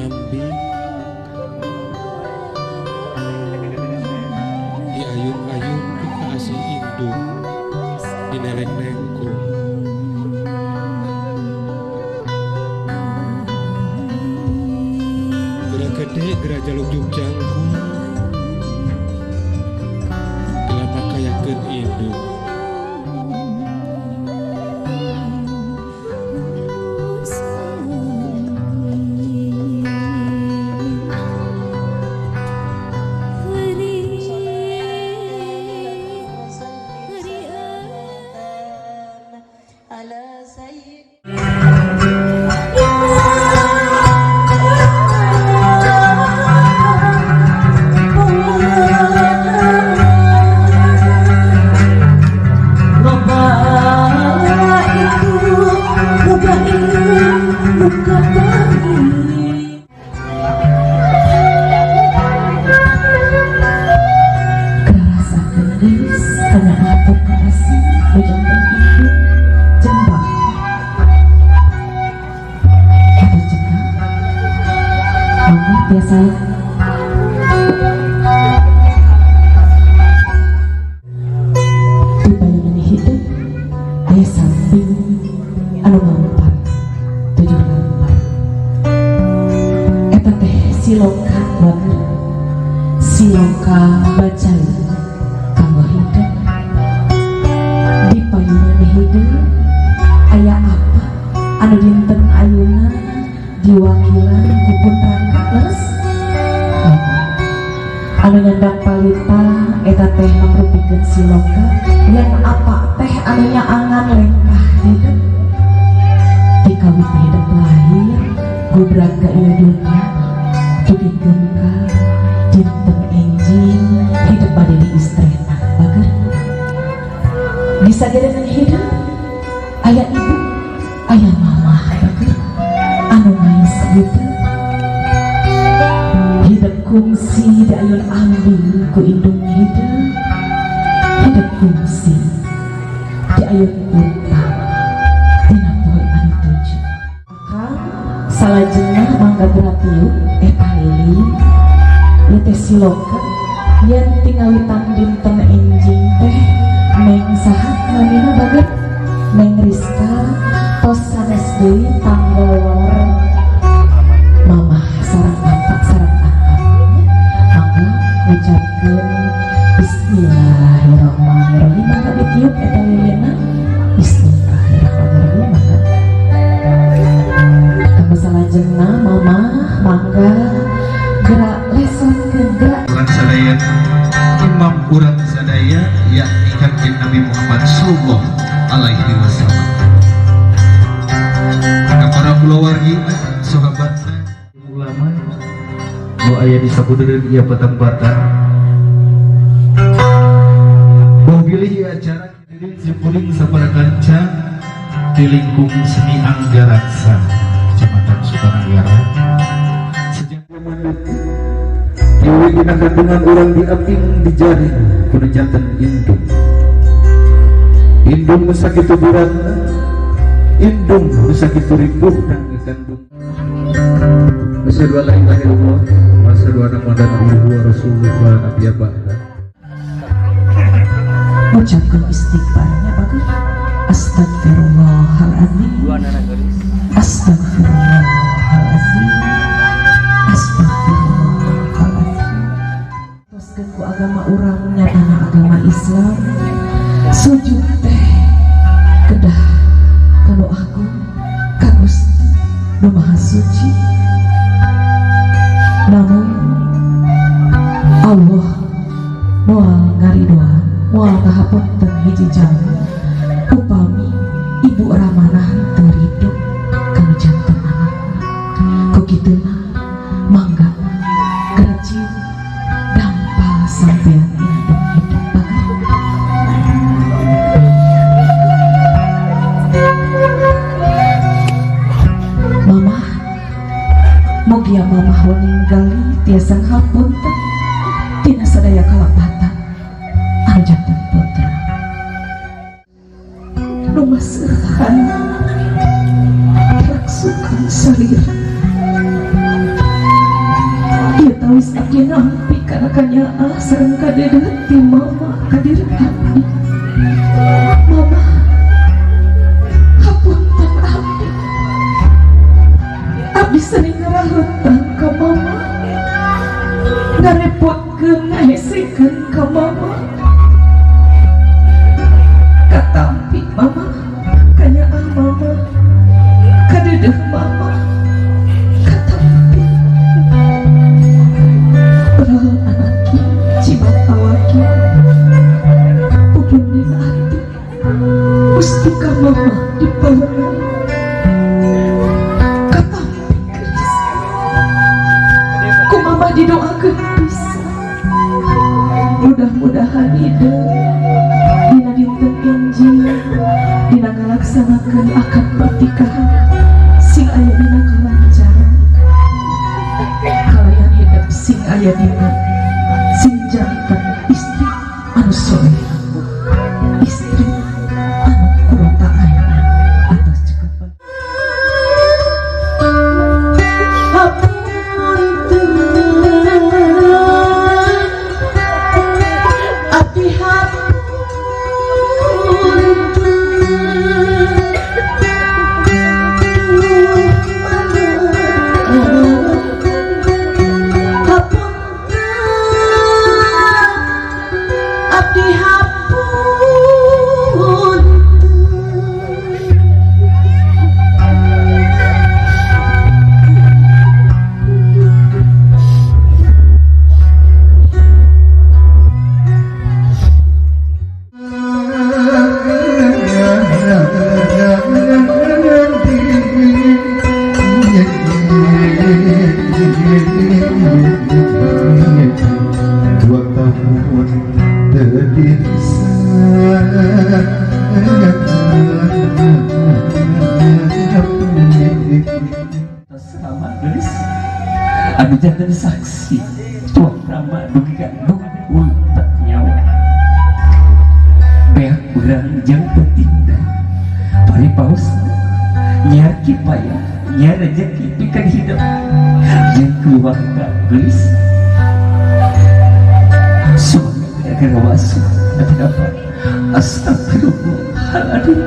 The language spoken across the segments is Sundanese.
Ambing, diayun-ayun ku kaasih indung, dinereng nengkung. Geura gede geura jalukjuk jangkung, dilamakayakeun indung. Siloka bager, siloka bacai kanggo hidup. Di payunan hidup aya apa anu dinten ayeuna diwakilan ku putra leres anu nyandak palita eta teh mangrupikeun siloka yang apa teh anu nyaangan lengkah hidup. Dikawit hidup lahir gubrak ka ieu dunya dugikeun ka dinten enjing hidup bade di istrena bager. Disagedana hidup aya ibu aya mamah bager anu ngais hidup. Hidup kungsi diayun ambil ku indung hidup. Hidup kungsi diayun utang tina poe anu tujuh. Akang salajengna mangga gratiuk eta lilin ieu teh siloka yen tingawitan dinten enjing teh neng saha namina bager neng Rizka tos sanes deui tanggolor mamah sareng bapak sareng akang. Mangga ngucapkeun bismillahirrahmanirrahim. Mangga ditiup eta lilinna. Bismillahirrahmanirrahim. Mangga kanggo salajengna mamah mangga gerak lesotkeun gerak urang sadaya imam urang sadaya yakni Kanjeng Nabi Muhammad sallallahu alaihi wasallam. Ka para kulawargi sahabatna ulama nu aya di sabudeureun ieu patempatan. Boh bilih ieu acara kidirin simkuring sapara kanca di lingkung seni Anggaraksa Kecamatan Sukanagara. Sejak zaman Dewi dina kandungan urang diaping dijaring kudu janten indung. Indung nu sakitu beratna, indung nu sakitu ripuhna ngakandung. Asyhadu an la ilaha illallah wa asyhadu anna Muhammadan abduhu wa rasuluhu la nabiyya ba'da. Ucapkan istighfarnya bagus. Astagfirullahalazim. Astagfirullahalazim. Astagfirullahalazim. Toskeun ku agama urang nyatana agama Islam. Sujud teh kedah kanu agung ka Gusti Nu Maha Suci. Namun Allah moal ngaridoan, moal ngahapunten hiji jalma upami ibu ramanah teu ridho kanu janten anakna. Ku kituna mangga gerajiu dampal sampean indung hidup bager. Mamah mugia mamah waninggali tiasa ngapunten tina sadaya kalepatan anu janten putra. Nu maseuhan raksukan salira. Abdi nampi kana kanyaah sareng kadeudeuh ti mama ka diri abdi. Mama, hapunten abdi. Abdi sering ngaraheutang ka mama, ngarepotkeun, ngahesekeun ka mama. Katampi mama, kanyaah mama, kadeudeuh mama, katampi. Beral anaki cimat awaki, pupunden ati, mustika mama dipawenang. Katampi geus, ku mama didoakeun pisan. Mudah-mudahan hidup dina dinten enjing dina ngalaksanakeun akad pernikahan sing aya dina kalancaran, kalian hidup sing aya dina sing janten istri anu soleh, istri anu qurrota aina atas cekap. Hapunten abdi, hapunten. Hapunten abdi, hapunten. 2 tahun teu. Sama geus anu janten saksi tuang rama dugi ka duh nyawa beak urang jeung pentingna pari paus nyiar kipaya, nyiar rezeki pikeun hidup jeung keluarga geus. Semoga gara wasu atau apa. Astagfirullahaladzim,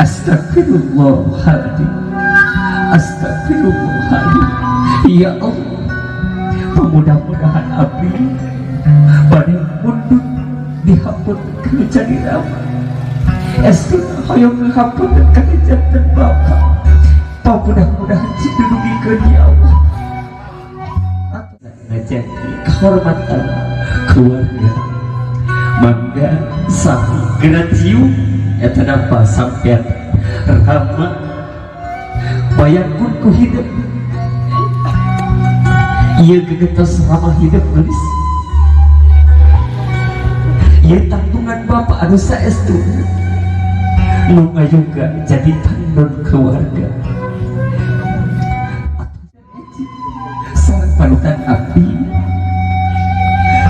astagfirullahaladzim, astagfirullahaladzim. Ya Allah, mudah-mudahan abdi pada mundut dihapunkeun jadi rama. Estu hoyong ngahapunkeun ka janten bapak. Mudah-mudahan cing didugikeun ya Allah. Ngajaki kehormatan keluarga, mangga sami geura cium eta napa sampean rama bayangkun ku hidup ieu gegetos rama hidup geus ieu tanggungan bapak anu saestu nu ngayuga jadi tandon keluarga sareng panutan abdi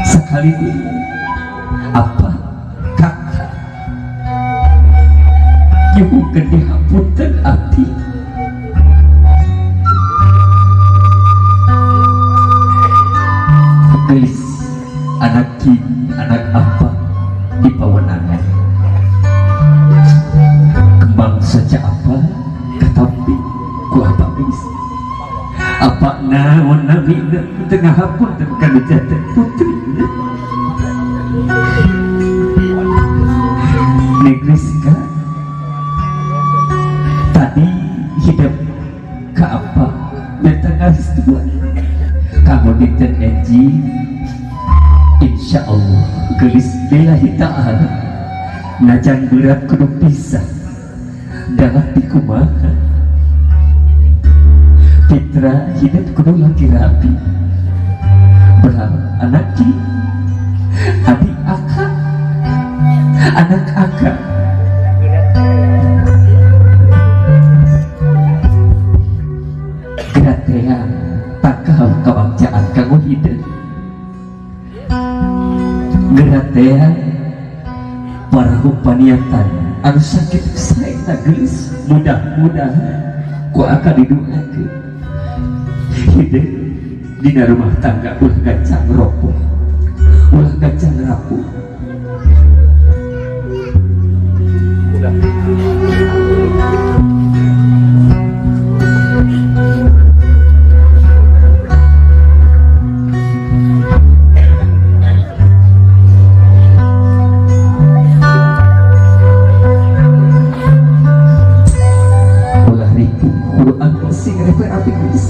sekali deui apa kakak nyuhunkeun dihapunten abdi. Gelis anak ki anak apa di pawenangan kembang saja apa katampi ku apa gelis apa naon namina teu ngahapunten kana janten putri Negriska. Tadi hidup ke apa beta ngarestuan kamu dinten enjing. Insya Allah gelis, lillahi ta'ala najan berat kudu pisah dalam dikumaha Fitra hidup kudu lagi rapi berharap anak ki adik akak anak akak gratea takal kabagjaan kanggo hidup gratea parahu paniatan anu sakit saena geus. Mudah-mudahan ku akan didoakeun hidup. Dina rumah tangga ulah gancang ropoh, ulah gancang rapuh. Udah. Ulah ripuh kudu anu sing repe api geus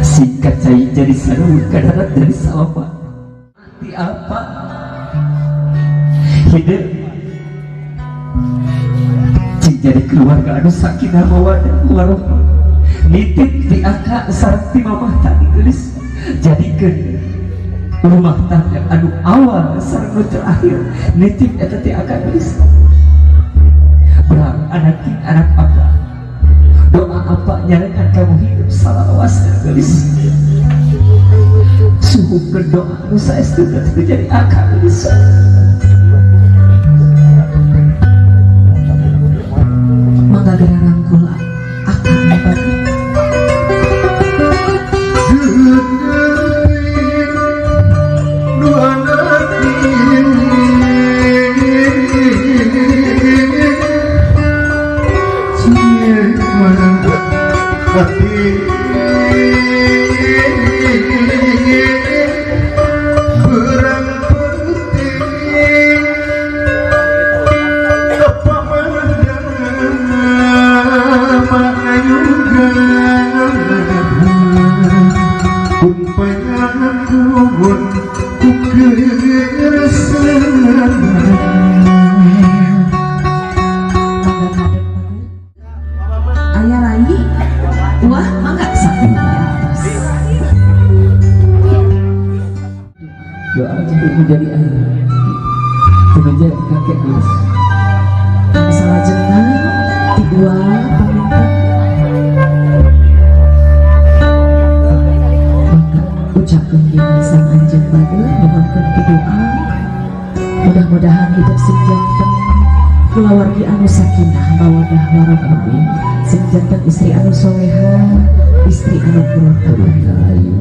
singkat cai jadi sarua kadarat dari salapa di apa hidup cing jadi keluarga anu sakinah mawadah warohmah nitip di akak sareng ti mamah tadi geus jadikeun rumah tangga anu awal sareng nu terakhir nitip eta ti akak geus berang anak anak apa doa apa nyarengan kamu hidup salawas geus suhu berdoa anu saestu teu jadi akak geus. Mangga geura rangkul akang bager. Mangga ngadeg bager. Aya rai wah mangga samping atas. Doa untuk menjadi ayah, menjadi kakek geus. Salajengna ti dua pamintan mangga ucapkeun dina sang anjeun bager nyuhunkeun pidoa mudah-mudahan hidup sing janten kulawargi anu sakinah mawadah warohmah sing janten istri anu soleha istri anu qurrata a'yun.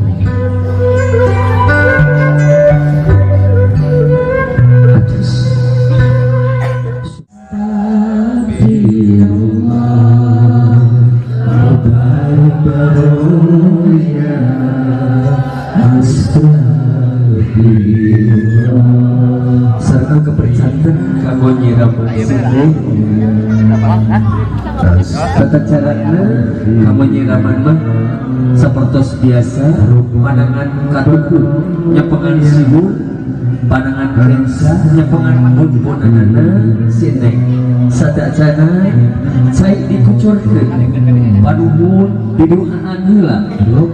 Atus. Astagfirullah Rabbal baraya Astagfirullah. Sareng kepercanten kanggo nyiraman simbung tata carana kanggo nyiraman mah sapertos biasa panangan katuhu nyepengan sibu panangan rensa nyepengan bonbonanana si neng sadacana cai dikucurkeun panuhun didoaan heula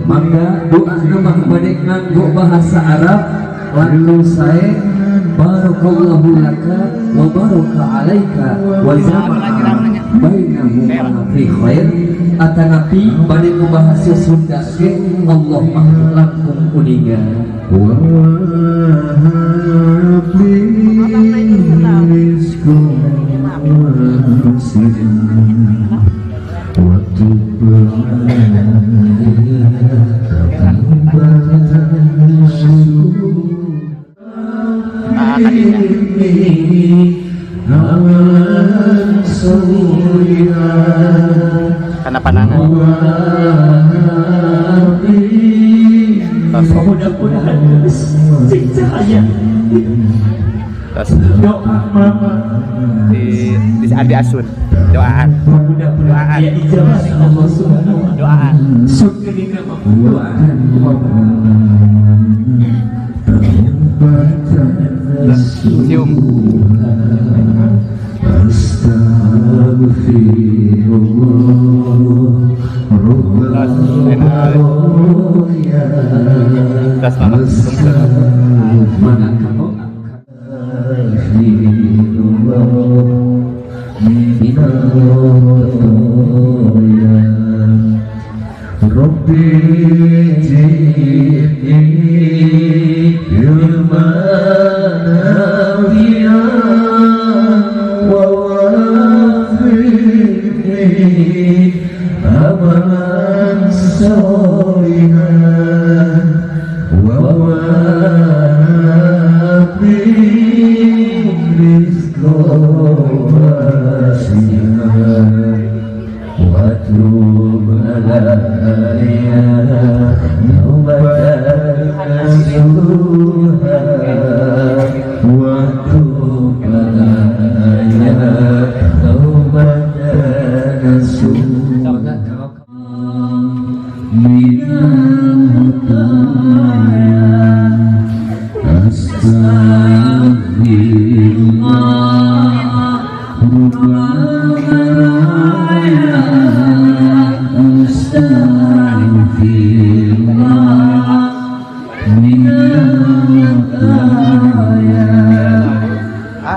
mangga doana mah bade nganggo bahasa Arab lalu sae barakallahu laka wa baraka alaika wa jama'a bainahuma fi khair atanapi bade ngabahasa Sunda ge Allah mah langkung uninga. Wa wahab li rizqan wasi'an wa tub alayya tawbatan Ah, tadinya. Amalan solihan Karena panangan. Tos. Mudah-mudahan cing cahaya Tos. doa mama Di Adi Asun. Doaan. mudah-mudahan ya ijabah Allah Subhanahu wa taala. Doaan. Syukur mama doaan mama. Cium. Astagfirullah Tos. Enak. Tos mama. Mana kamu Rabbi zidni ilman nafi'an wa wafiqni amalan sholihan. ووهب لي رزقا واسعا وتب علي توبة نصوحا وتب علي توبة نصوحا من الخطايا أستغفر الله رب البرايا أستغفر الله من الخطايا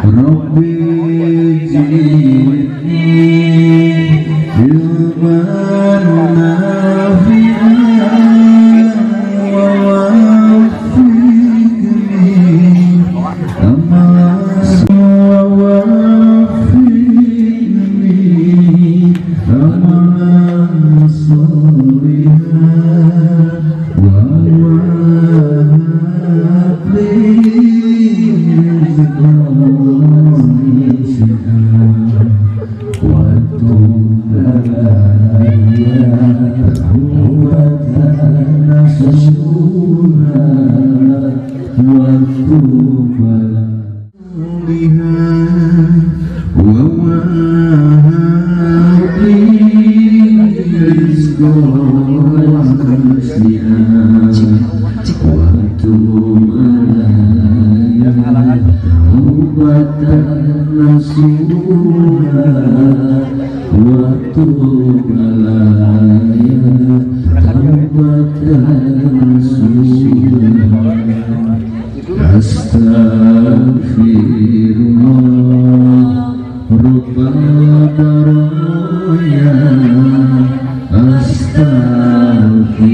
ربي زدني علما نافعا ووفقني أما ووفقني أملا صالحا ووهب لي رزقا واسعا وتب علي توبة نصوحا وتب عليها ووهب لي رزقا واسعا وتب علي توبة نصوحا وتب علي توبة نصوحا أستغفر الله رب البرايا أستغفر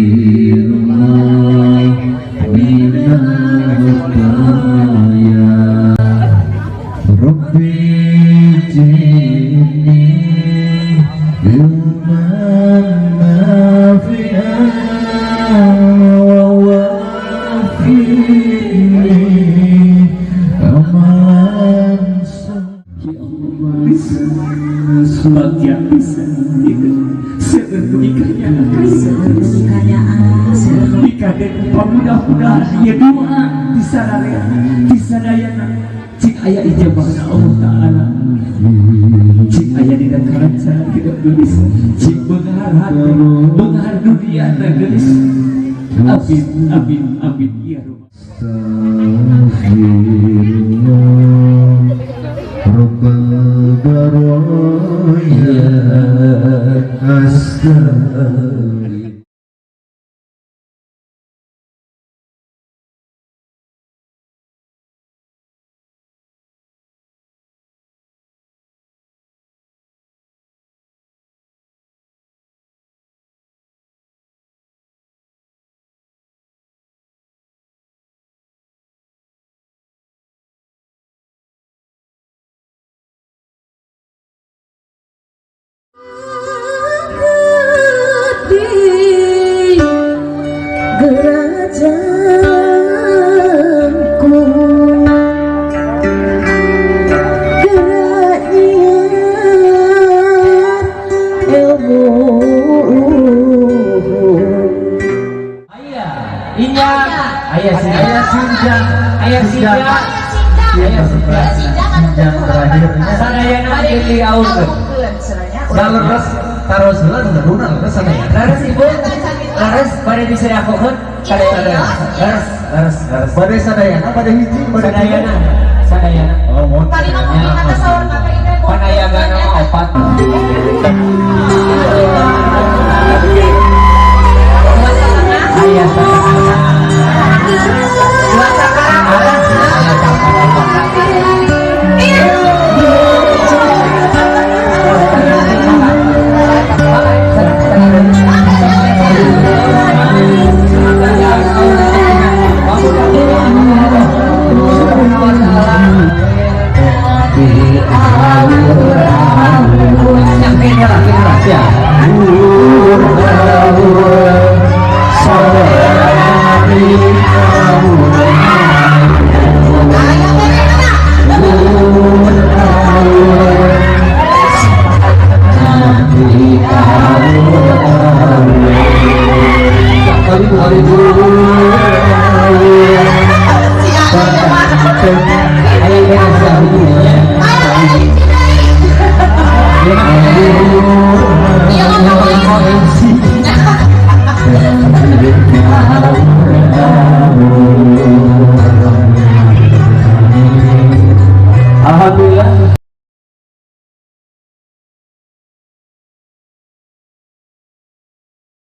الله من الخطايا ربي زدني علما نافعا ووفقني أملا Ya Allah, bahagia pisan gitu. Seueur nikahnya Dikaden pamudah-mudahan ieu doa disararea disadayana cik aya ijabahna Allah Ta'ala, cik aya dina karanca tidak geulis, cik beunghar hati beunghar dunia na geulis. Amin amin amin ya Rabbal. أستغفر الله رب البرايا أستغفر Di gerajangku gerak nyiar ilmu. Aya Inyak, aya Sinjang, aya Sinjang, aya Sinjang, sadayana jadi aurkeun. Leres taros heula nu gaduna leres sadayana. Leres ibu, leres bade disediakeun sadayana. Leres, leres, leres. Bade sadayana, bade hiji, bade Sadayana, sadayana. Oh, mohon. Tadi mah mungkin kata sahur kata ini Panayagana mah opat. Aya satengah. Dua setengah. Aya setengah. Sampai. Alhamdulillah.